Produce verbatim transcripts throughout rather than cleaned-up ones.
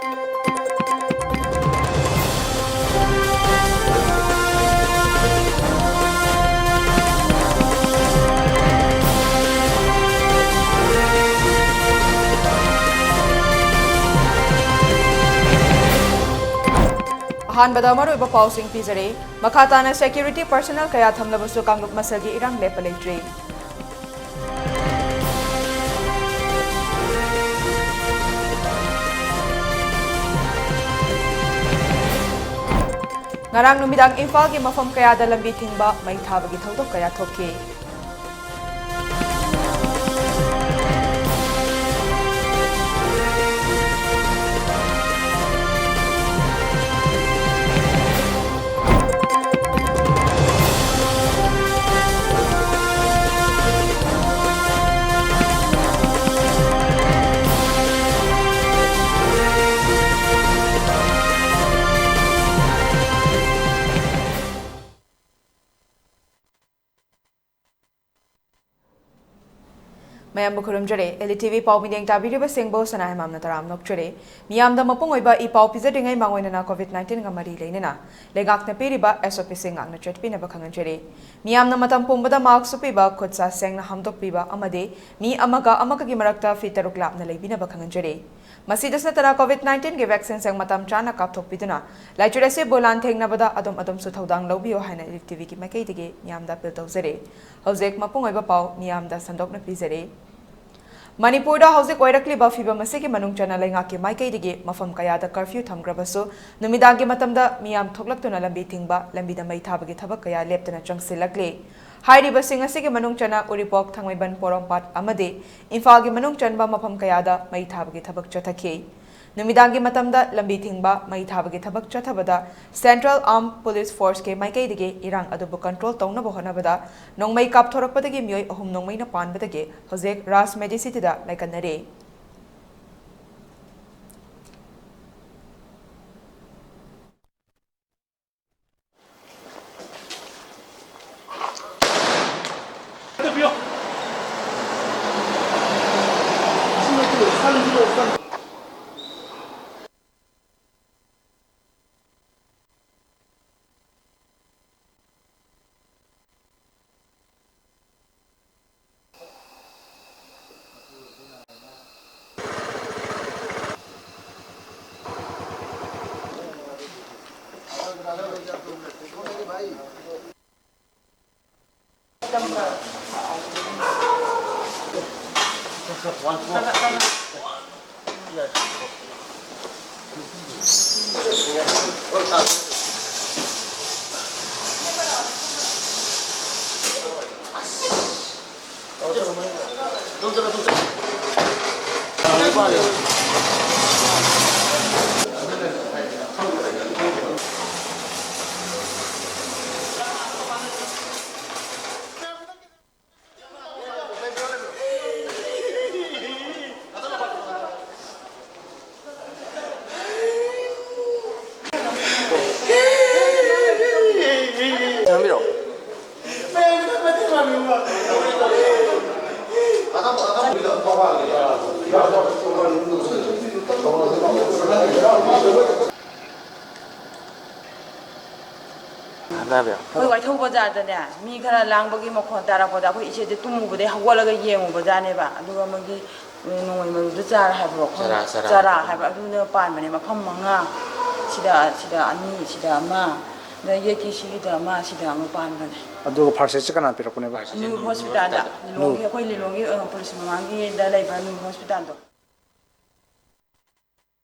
ꯑꯍꯥꯟꯕꯗ ꯃꯔꯨꯑꯣꯏꯕ ꯄꯥꯎꯁꯤꯡ ꯄꯤꯖꯔꯦ꯫ ꯃꯈꯥ ꯇꯥꯅ security personnel ꯀꯌꯥ ꯊꯝꯂꯕꯁꯨ ꯀꯥꯡꯂꯨꯞ ꯃꯁꯦꯜꯒꯤ ꯏꯔꯥꯡ ꯂꯦꯞꯄ ꯂꯩꯇ꯭ꯔꯤ꯫ ꯉꯔꯥꯡ ꯅꯨꯃꯤꯗꯥꯡ ꯏꯝꯐꯥꯜꯒꯤ ꯃꯐꯝ ꯀꯌꯥꯗ ꯂꯝꯕꯤ ꯊꯤꯡꯕ, ꯃꯩ ꯊꯥꯕꯒꯤ ꯊꯧꯗꯣꯛ ꯀꯌꯥ ꯊꯣꯛꯈꯤ꯫ ꯃꯌꯥꯝꯕꯨ ꯈꯨꯔꯨꯝꯖꯔꯤ꯫ ꯑꯦꯜ ꯏ ꯇꯤ ꯚꯤ ꯄꯥꯎ ꯃꯤꯠꯌꯦꯡ ꯇꯥꯕꯤꯔꯤꯕꯁꯤꯡꯕꯨ ꯁꯅꯥꯍꯦꯝꯕꯝꯅ ꯇꯔꯥꯝꯅ ꯑꯣꯛꯆꯔꯤ꯫ ꯃꯤꯌꯥꯝꯗ ꯃꯄꯨꯡ ꯑꯣꯏꯕ ꯏ ꯄꯥꯎ ꯄꯤꯖꯗ꯭ꯔꯤꯉꯩ ꯃꯥꯡꯑꯣꯏꯅꯅ COVID nineteen ꯒ ꯃꯔꯤ ꯂꯩꯅꯅ ꯂꯩꯉꯥꯛꯅ ꯄꯤꯔꯤꯕ S O P ꯁꯤꯡ ꯉꯥꯛꯅ ꯆꯠꯄꯤꯅꯕ ꯈꯪꯍꯟꯖꯔꯤ꯫ ꯃꯤꯌꯥꯝꯅ ꯃꯇꯝ ꯄꯨꯝꯕꯗ mask ꯎꯞꯄꯤꯕ, ꯈꯨꯠ ꯁꯥ ꯁꯦꯡꯅ ꯍꯥꯝꯗꯣꯛꯄꯤꯕ ꯑꯃꯗꯤ ꯃꯤ ꯑꯃꯒ ꯑꯃꯒꯒꯤ ꯃꯔꯛꯇ feet ꯇꯔꯨꯛ ꯂꯥꯞꯅ ꯂꯩꯕꯤꯅꯕ ꯈꯪꯍꯟꯖꯔꯤ꯫ ꯃꯁꯤꯗꯁꯨ ꯅꯠꯇꯅ COVID nineteen ꯒꯤ vaccine ꯁꯤꯡ ꯃꯇꯝ ꯆꯥꯅ ꯀꯥꯞꯊꯣꯛꯄꯤꯗꯨꯅ ꯂꯥꯏꯆꯠ ꯑꯁꯤꯕꯨ ꯂꯥꯟꯊꯦꯡꯅꯕꯗ ꯑꯗꯣꯝ ꯑꯗꯣꯝꯁꯨ ꯊꯧꯗꯥꯡ ꯂꯧꯕꯤꯌꯨ ꯍꯥꯏꯅ ꯑꯦꯜ ꯏ ꯇꯤ ꯚꯤꯒꯤ ꯃꯥꯏꯀꯩꯗꯒꯤ ꯃꯤꯌꯥꯝꯗ appeal ꯇꯧꯖꯔꯤ꯫ ꯍꯧꯖꯤꯛ ꯃꯄꯨꯡ ꯑꯣꯏꯕ ꯄꯥꯎ ꯃꯤꯌꯥꯝꯗ ꯁꯟꯗꯣꯛꯅ ꯄꯤꯖꯔꯤ꯫ ꯃꯅꯤꯄꯨꯔꯗ ꯍꯧꯖꯤꯛ ꯑꯣꯏꯔꯛꯂꯤꯕ ꯐꯤꯚꯝ ꯑꯁꯤꯒꯤ ꯃꯅꯨꯡ ꯆꯟꯅ ꯂꯩꯉꯥꯛꯀꯤ ꯃꯥꯏꯀꯩꯗꯒꯤ ꯃꯐꯝ ꯀꯌꯥꯗ curfew ꯊꯝꯈ꯭ꯔꯕꯁꯨ ꯅꯨꯃꯤꯗꯥꯡꯒꯤ ꯃꯇꯝꯗ ꯃꯤꯌꯥꯝ ꯊꯣꯛꯂꯛꯇꯨꯅ ꯂꯝꯕꯤ ꯊꯤꯡꯕ, ꯂꯝꯕꯤꯗ ꯃꯩ ꯊꯥꯕꯒꯤ ꯊꯕꯛ ꯀꯌꯥ ꯂꯦꯞꯇꯅ ꯆꯪꯁꯤꯜꯂꯛꯂꯤ꯫ ꯍꯥꯏꯔꯤꯕꯁꯤꯡ ꯑꯁꯤꯒꯤ ꯃꯅꯨꯡ ꯆꯟꯅ ꯎꯔꯤꯄꯣꯛ, ꯊꯥꯡꯃꯩꯕꯟ, ꯄꯣꯔꯣꯝꯄꯥꯠ ꯑꯃꯗꯤ ꯏꯝꯐꯥꯜꯒꯤ ꯃꯅꯨꯡ ꯆꯟꯕ ꯃꯐꯝ ꯀꯌꯥꯗ ꯃꯩ ꯊꯥꯕꯒꯤ ꯊꯕꯛ ꯆꯠꯊꯈꯤ꯫ ꯅꯨꯃꯤꯗꯥꯡꯒꯤ ꯃꯇꯝꯗ ꯂꯝꯕꯤ ꯊꯤꯡꯕ, ꯃꯩ ꯊꯥꯕꯒꯤ ꯊꯕꯛ ꯆꯠꯊꯕꯗ Central Armed Police Force ꯀꯤ ꯃꯥꯏꯀꯩꯗꯒꯤ ꯏꯔꯥꯡ ꯑꯗꯨꯕꯨ control ꯇꯧꯅꯕ ꯍꯣꯠꯅꯕꯗ ꯅꯣꯡꯃꯩ ꯀꯥꯞꯊꯣꯔꯛꯄꯗꯒꯤ ꯃꯤꯑꯣꯏ ꯑꯍꯨꯝ ꯅꯣꯡꯃꯩꯅ ꯄꯥꯟꯕꯗꯒꯤ ꯍꯧꯖꯤꯛ ꯔꯥꯖ ꯃꯦꯗꯤꯁꯤꯇꯤꯗ ꯂꯥꯏꯀꯠꯅꯔꯤ꯫ ꯑꯩꯈꯣꯏ ꯋꯥꯏꯊꯧ ꯕꯖꯥꯔꯗꯅꯦ, ꯃꯤ ꯈꯔ ꯂꯥꯡꯕꯒꯤ ꯃꯈꯣꯟ ꯇꯥꯔꯛꯄꯗ ꯑꯩꯈꯣꯏ ꯏꯆꯦꯁꯦ ꯇꯨꯝꯃꯨꯕꯗꯩ ꯍꯧꯒꯠꯂꯒ ꯌꯦꯡꯉꯨꯕꯖꯥꯠꯅꯦꯕ꯫ ꯑꯗꯨꯒ ꯃꯣꯏꯒꯤ ꯅꯣꯡꯃꯩ ꯃꯔꯨꯗꯨ ꯆꯥꯔ ꯍꯥꯏꯕ꯭ꯔꯣ? ꯆꯔꯥ, ꯆꯔꯥ꯫ ꯆꯔꯥ ꯍꯥꯏꯕ, ꯑꯗꯨꯅ ꯄꯥꯟꯕꯅꯦ ꯃꯐꯝ ꯃꯉꯥ꯫ ꯁꯤꯗ, ꯁꯤꯗ ꯑꯅꯤ, ꯁꯤꯗ ꯑꯃ, ꯑꯗ ꯌꯦꯠꯀꯤ ꯁꯤꯒꯤꯗ ꯑꯃ, ꯁꯤꯗ ꯑꯃ ꯄꯥꯟꯕꯅꯦ꯫ ꯑꯗꯨꯒ ꯐꯥꯔꯁ ꯑꯦꯗꯁꯦ ꯀꯅꯥ ꯄꯤꯔꯛꯄꯅꯦꯕ? ꯅꯨꯔ ꯍꯣꯁꯄꯤꯇꯥꯜꯗ, ꯂꯤꯂꯣꯡꯒꯤ, ꯑꯩꯈꯣꯏ ꯂꯤꯂꯣꯡꯒꯤ, ꯑ, ꯄꯨꯂꯤꯁ ꯃꯃꯥꯡꯒꯤꯗ ꯂꯩꯕ ꯅꯨꯔ ꯍꯣꯁꯄꯤꯇꯥꯜꯗꯣ꯫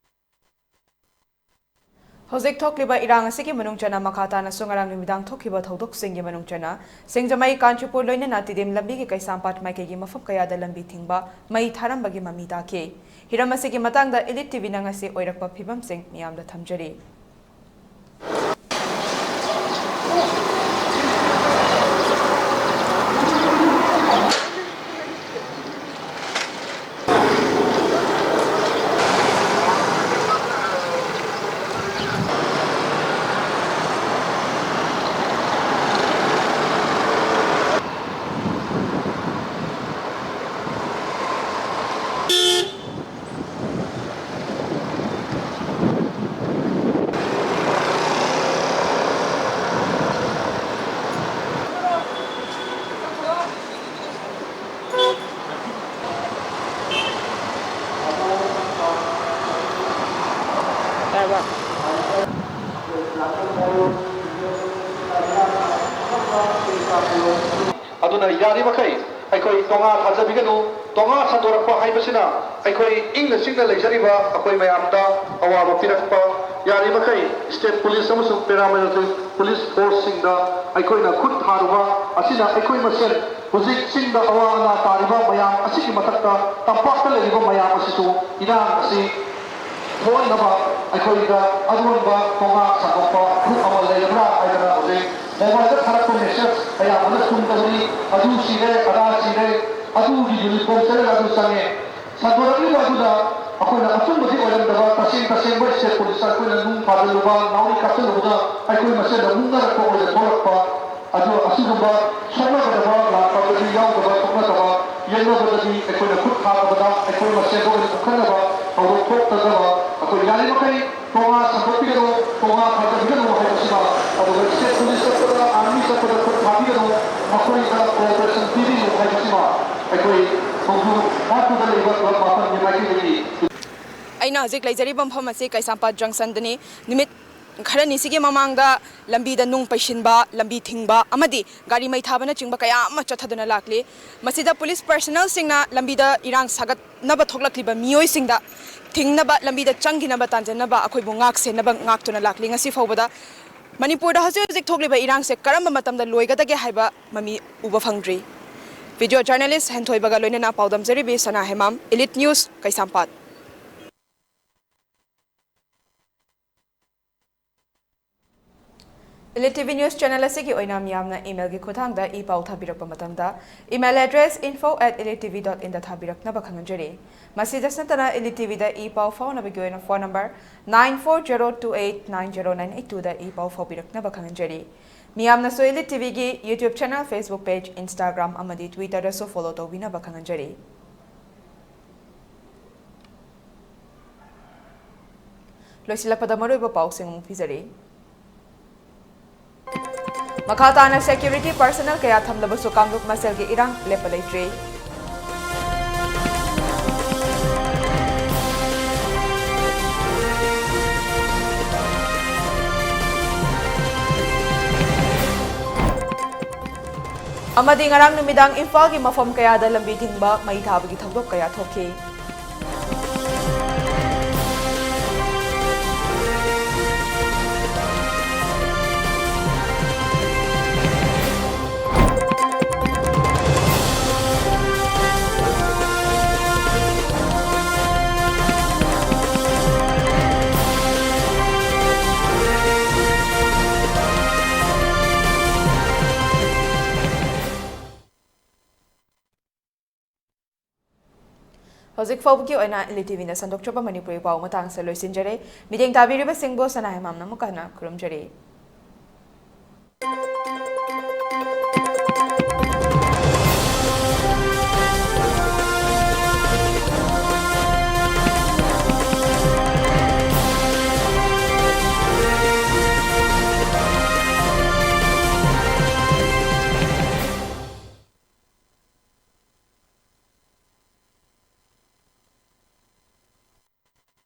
ꯍꯧꯖꯤꯛ ꯊꯣꯛꯂꯤꯕ ꯏꯔꯥꯡ ꯑꯁꯤꯒꯤ ꯃꯅꯨꯡ ꯆꯟꯅ ꯃꯈꯥ ꯇꯥꯅꯁꯨ ꯉꯔꯥꯡ ꯅꯨꯃꯤꯗꯥꯡ ꯊꯣꯛꯈꯤꯕ ꯊꯧꯗꯣꯛꯁꯤꯡꯒꯤ ꯃꯅꯨꯡ ꯆꯟꯅ ꯁꯤꯡꯖꯃꯩ ꯀꯥꯟꯆꯤꯄꯨꯔ ꯂꯣꯏꯅꯅ ꯇꯤꯗꯤꯝ ꯂꯝꯕꯤꯒꯤ ꯀꯩꯁꯥꯝꯄꯥꯠ ꯃꯥꯏꯀꯩꯒꯤ ꯃꯐꯝ ꯀꯌꯥꯗ ꯂꯝꯕꯤ ꯊꯤꯡꯕ, ꯃꯩ ꯊꯥꯔꯝꯕꯒꯤ ꯃꯃꯤ ꯇꯥꯈꯤ꯫ ꯍꯤꯔꯝ ꯑꯁꯤꯒꯤ ꯃꯇꯥꯡꯗ ꯏꯂꯤꯠ ꯇꯤꯚꯤꯅ ꯉꯁꯤ ꯑꯣꯏꯔꯛꯄ ꯐꯤꯕꯝꯁꯤꯡ ꯃꯤꯌꯥꯝꯗ ꯊꯝꯖꯔꯤ꯫ ꯑꯗꯨꯅ ꯌꯥꯔꯤꯃꯈꯩ ꯑꯩꯈꯣꯏ ꯇꯣꯉꯥ ꯊꯥꯖꯕꯤꯒꯅꯨ꯫ ꯇꯣꯉꯥ ꯁꯟꯗꯣꯔꯛꯄ ꯍꯥꯏꯕꯁꯤꯅ ꯑꯩꯈꯣꯏ ꯏꯪꯅ ꯆꯤꯛꯅ ꯂꯩꯖꯔꯤꯕ ꯑꯩꯈꯣꯏ ꯃꯌꯥꯝꯗ ꯑꯋꯥꯕ ꯄꯤꯔꯛꯄ꯫ ꯌꯥꯔꯤꯃꯈꯩ state police ꯑꯃꯁꯨꯡ paramilitary police forceꯁꯤꯡꯗ ꯑꯩꯈꯣꯏꯅ ꯈꯨꯠ ꯊꯥꯔꯨꯕ ꯑꯁꯤꯅ ꯑꯩꯈꯣꯏ ꯃꯁꯦꯟ ꯍꯧꯖꯤꯛ ꯆꯤꯡꯗ ꯑꯋꯥ ꯑꯅꯥ ꯇꯥꯔꯤꯕ ꯃꯌꯥꯝ ꯑꯁꯤꯒꯤ ꯃꯊꯛꯇ ꯇꯝꯄꯥꯛꯇ ꯂꯩꯔꯤꯕ ꯃꯌꯥꯝ ꯑꯁꯤꯁꯨ ꯏꯔꯥꯡ ꯑꯁꯤ ꯊꯣꯛꯍꯟꯅꯕ ꯑꯩꯈꯣꯏꯗ ꯑꯔꯣꯟꯕ ꯇꯣꯉꯥ ꯁꯟꯗꯣꯛꯄ group ꯑꯃ ꯂꯩꯔꯕ꯭ꯔꯥ ꯍꯥꯏꯗꯅ ꯍꯧꯖꯤꯛ mobileꯗ ꯊꯥꯔꯛꯄ message ꯑꯌꯥꯝꯕꯅ ꯆꯨꯝꯗꯕꯅꯤ꯫ ꯑꯗꯨ ꯁꯤꯔꯦ, ꯑꯗꯥ ꯁꯤꯔꯦ, ꯑꯗꯨꯒꯤ uniform ꯁꯦꯠꯂꯒ ꯑꯗꯨ ꯆꯪꯉꯦ꯫ ꯁꯟꯗꯣꯔꯛꯂꯤꯕ ꯑꯗꯨꯗ ꯑꯩꯈꯣꯏꯅ ꯑꯆꯨꯝꯕꯗꯤ ꯑꯣꯏꯔꯝꯗꯕ, ꯇꯁꯦꯡ ꯇꯁꯦꯡꯕ state policeꯇ ꯑꯩꯈꯣꯏꯅ ꯅꯨꯡ ꯊꯥꯖꯤꯜꯂꯨꯕ, ꯅꯥꯎꯔꯤ ꯀꯥꯞꯁꯤꯜꯂꯨꯕꯗ ꯑꯩꯈꯣꯏ ꯃꯁꯦꯟꯗ ꯃꯨꯛꯅꯔꯛꯄ ꯑꯣꯏꯅ ꯊꯣꯛꯂꯛꯄ꯫ ꯑꯗꯨ ꯑꯁꯤꯒꯨꯝꯕ ꯁꯣꯛꯅꯒꯗꯕ ꯂꯥꯛꯄꯗꯗꯤ ꯌꯥꯎꯗꯕ, ꯁꯣꯛꯅꯗꯕ ꯌꯦꯡꯅꯕꯗꯗꯤ ꯑꯩꯈꯣꯏꯅ ꯈꯨꯠ ꯊꯥꯕꯗ ꯑꯩꯈꯣꯏ ꯃꯁꯦꯟꯗ ꯑꯣꯏꯅ ꯎꯈꯠꯅꯕ ꯊꯧꯗꯣꯛ ꯊꯣꯛꯇꯅꯕ ꯑꯩꯈꯣꯏ ꯌꯥꯔꯤꯃꯈꯩ ꯇꯣꯉꯥ ꯁꯟꯗꯣꯛꯄꯤꯒꯅꯨ, ꯇꯣꯉꯥ ꯊꯥꯖꯕꯤꯒꯅꯨ ꯍꯥꯏꯕꯁꯤꯃ, ꯑꯗꯨꯒ state police ꯆꯠꯄꯗ, army ꯆꯠꯄꯗ ꯈꯨꯠ ꯊꯥꯕꯤꯒꯅꯨ, ꯃꯈꯣꯏꯗ cooperation ꯄꯤꯕꯤꯌꯨ ꯍꯥꯏꯕꯁꯤꯃ ꯑꯩꯈꯣꯏ ꯈꯣꯡꯖꯣꯝ ꯃꯥꯇꯨꯗ ꯂꯩꯕ club ꯃꯥꯄꯟꯒꯤ ꯃꯥꯏꯀꯩꯗꯒꯤ ꯑꯩꯅ ꯍꯧꯖꯤꯛ ꯂꯩꯖꯔꯤꯕ ꯃꯐꯝ ꯑꯁꯤ ꯀꯩꯁꯥꯝꯄꯥꯠ junctionꯗꯅꯤ꯫ ꯅꯨꯃꯤꯠ ꯈꯔꯅꯤꯁꯤꯒꯤ ꯃꯃꯥꯡꯗ ꯂꯝꯕꯤꯗ ꯅꯨꯡ ꯄꯩꯁꯤꯟꯕ, ꯂꯝꯕꯤ ꯊꯤꯡꯕ ꯑꯃꯗꯤ ꯒꯥꯔꯤ ꯃꯩ ꯊꯥꯕꯅꯆꯤꯡꯕ ꯀꯌꯥ ꯑꯃ ꯆꯠꯊꯗꯨꯅ ꯂꯥꯛꯂꯤ꯫ ꯃꯁꯤꯗ police personnelꯁꯤꯡꯅ ꯂꯝꯕꯤꯗ ꯏꯔꯥꯡ ꯁꯥꯒꯠꯅꯕ ꯊꯣꯛꯂꯛꯂꯤꯕ ꯃꯤꯑꯣꯏꯁꯤꯡꯗ ꯊꯤꯡꯅꯕ, ꯂꯝꯕꯤꯗ ꯆꯪꯈꯤꯅꯕ ꯇꯥꯟꯖꯅꯕ ꯑꯩꯈꯣꯏꯕꯨ ꯉꯥꯛ ꯁꯦꯟꯅꯕ ꯉꯥꯛꯇꯨꯅ ꯂꯥꯛꯂꯤ꯫ ꯉꯁꯤ ꯐꯥꯎꯕꯗ ꯃꯅꯤꯄꯨꯔꯗ ꯍꯧꯖꯤꯛ ꯍꯧꯖꯤꯛ ꯊꯣꯛꯂꯤꯕ ꯏꯔꯥꯡꯁꯦ ꯀꯔꯝꯕ ꯃꯇꯝꯗ ꯂꯣꯏꯒꯗꯒꯦ ꯍꯥꯏꯕ ꯃꯃꯤ ꯎꯕ ꯐꯪꯗ꯭ꯔꯤ꯫ Video journalist ꯍꯦꯟꯊꯣꯏꯕꯒ ꯂꯣꯏꯅꯅ ꯄꯥꯎꯗꯝꯖꯔꯤꯕꯤ ꯁꯅꯥ ꯍꯦꯃꯥꯝ, Elite News, ꯀꯩꯁꯥꯝꯄꯥꯠ꯫ Elite TV News channel ꯑꯁꯤꯒꯤ ꯑꯣꯏꯅ ꯃꯤꯌꯥꯝꯅ emailꯒꯤ ꯈꯨꯠꯊꯥꯡꯗ ꯏ ꯄꯥꯎ ꯊꯥꯕꯤꯔꯛꯄ ꯃꯇꯝꯗ, email address info at elitetv dot inꯗ ꯊꯥꯕꯤꯔꯛꯅꯕ ꯈꯪꯍꯟꯖꯔꯤ꯫ ꯃꯁꯤꯗꯁꯨ ꯅꯠꯇꯅ Elite TVꯗ ꯏ ꯄꯥꯎ ꯐꯥꯎꯅꯕꯒꯤ ꯑꯣꯏꯅ phone number nine four zero two eight nine zero nine eight twoꯗ E ꯄꯥꯎ ꯐꯥꯎꯕꯤꯔꯛꯅꯕ ꯈꯪꯍꯟꯖꯔꯤ꯫ ꯃꯤꯌꯥꯝꯅꯁꯨ Elite TVꯒꯤ YouTube channel, Facebook page, Instagram ꯑꯃꯗꯤ Twitterꯗꯁꯨ follow ꯇꯧꯕꯤꯅꯕ ꯈꯪꯍꯟꯖꯔꯤ꯫ ꯂꯣꯏꯁꯤꯜꯂꯛꯄꯗ ꯃꯔꯨꯑꯣꯏꯕ ꯄꯥꯎꯁꯤꯡ ꯑꯃꯨꯛ ꯄꯤꯖꯔꯤ꯫ ꯃꯈꯥ ꯇꯥꯅ security personnel ꯀꯌꯥ ꯊꯝꯂꯕꯁꯨ ꯀꯥꯡꯂꯨꯞ ꯃꯁꯦꯜꯒꯤ ꯏꯔꯥꯡ ꯂꯦꯞꯄ ꯂꯩꯇ꯭ꯔꯤ꯫ ꯑꯃꯗꯤ ꯉꯔꯥꯡ ꯅꯨꯃꯤꯗꯥꯡ ꯏꯝꯐꯥꯜꯒꯤ ꯃꯐꯝ ꯀꯌꯥꯗ ꯂꯝꯕꯤ ꯊꯤꯡꯕ, ꯃꯩ ꯊꯥꯕꯒꯤ ꯊꯧꯗꯣꯛ ꯀꯌꯥ ꯊꯣꯛꯈꯤ꯫ ꯍꯧꯖꯤꯛ ꯐꯥꯎꯕꯒꯤ ꯑꯣꯏꯅ ꯏꯂꯤ ꯇꯤꯚꯤꯅ ꯁꯟꯗꯣꯛꯆꯕ ꯃꯅꯤꯄꯨꯔꯤ ꯄꯥꯎ ꯃꯇꯥꯡꯁꯦ ꯂꯣꯏꯁꯤꯟꯖꯔꯦ꯫ ꯃꯤꯠꯌꯦꯡ ꯇꯥꯕꯤꯔꯤꯕꯁꯤꯡꯕꯨ ꯁꯅꯥ ꯍꯦꯃꯥꯝꯅ ꯑꯃꯨꯛꯀ ꯍꯟꯅ ꯈꯨꯔꯨꯝꯖꯔꯤ꯫